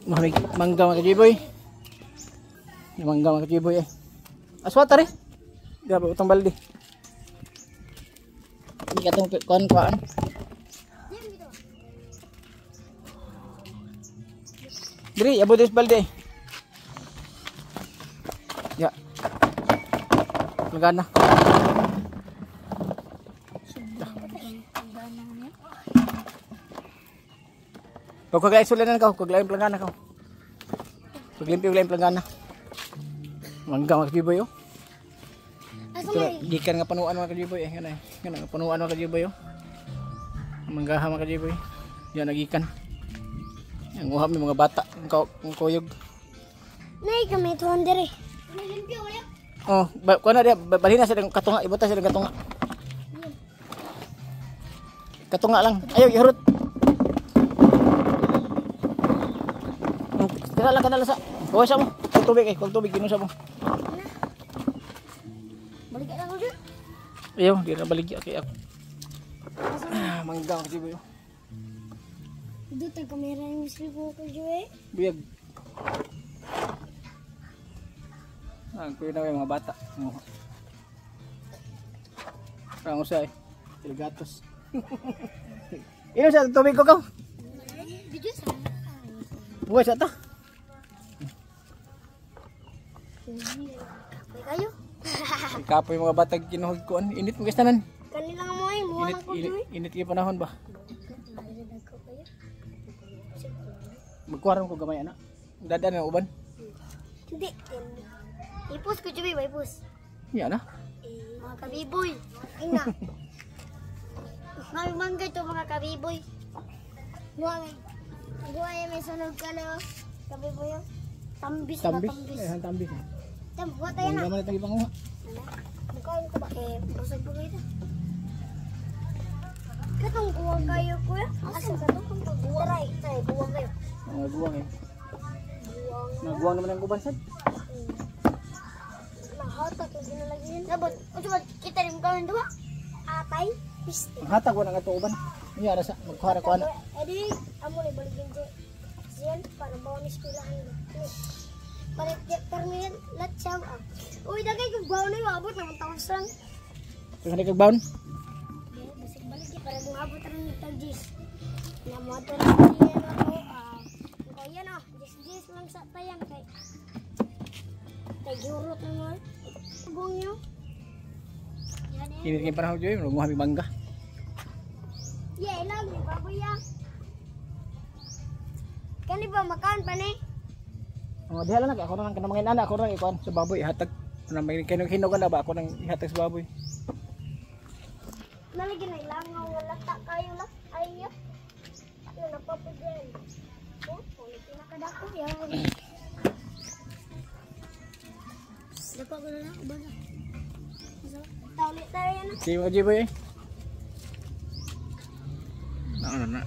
Mamig mangga mga kajiboy. Mangga mga kajiboy eh. Aswata rin. Grabe utang balde. Hindi ka itong kuan kuan. Diri, abot is balde. Ya. Magana. Pag sulanan ka, kaglain planggana ka. Paglimpyo glain planggana. Mangga mga kajiboy oh. Ito, gikan nga panuan mga kajiboy eh. Ngana eh. Ngana nga panuan mga kajiboy oh. Manggaha mga kajiboy. Yan nagikan. Ang uhap ni mga bata, ang kuyog. Nay kami tuon diri. Oh, kuan na dia, balhin na sila katunga, ibuta sila katunga. Katunga lang. Ayo ihurot. Tira lang kanala sa. Kuha sa mo. Kung tubig eh, kung tubig ginusa mo. Balik lang ko. Ayo, di na baligya kay ako. Ah, mangga mga kajiboy. Dito kamera yung slipo ko joy. Buyag. Ah, kuya na mga bata. Parang usa eh. Tilgatos. Ino sa tubig ko ka? Video sa. Buhay sa ta. Kapoy kayo. Kapoy mga bata kinuhog ko. Init mo guys tanan. Kanila mo ay muha Init ko init, joy. init kay panahon ba? Magkuharon ko gamay ana. Dadaan ang uban. Hindi. Ipos ko joy, ipos. Iya na. Eh, mga kabiboy. Ay na. Mga mangga to mga kabiboy. Buha may. Buha may sunog ka na. Kabiboy. Tambis na Tambis. tambis. Eh, tambis. Tam, buha tayo na. Mangga man itong ipanguha. Mukhaan ko ba? Eh, busog pa kayo. Katong guwang kayo, kuya. Asa ka to? Try, try, guwang kayo. Mga guwang eh. Guwang. Mga guwang naman ang uban sad. Nahatak yung ginalagyan. Nabot, unsa ba kita rin kaon duha? Atay, piste. Ang hatag wala nga to uban. Iya ra sa magkuha ra ko ana. Edi, amo ni baligin si Siyan para bawa ni eskwelahan. Para terminal lat siya. Uy, dagay kog baon na abot naman taon san. Kung kag baon. Basig balik para mo abot ra ni tag jis. Na mo ato ra siya na ko. Kaya na, jis jis lang sa tayan kay tag-urot na mo. Buong nyo. Yan eh. Init kay panahon joy, nguha mi mangga. Yeah, ilang ni baboy ya. Kani ba makan pa ni? Mga diha lang ako nang kanang mga inana ako nang ikuan sa baboy ihatag. Nang may kinog hinog na ba ako nang ihatag sa baboy. Nalagi na ilangaw wala ta kayo lang. Ay ya. Ano napapudyan. Oh, ulit pinakadako ya. Dako ko na lang uban na. Taulit tayo na. Sige mga G-boy eh. Na ano na.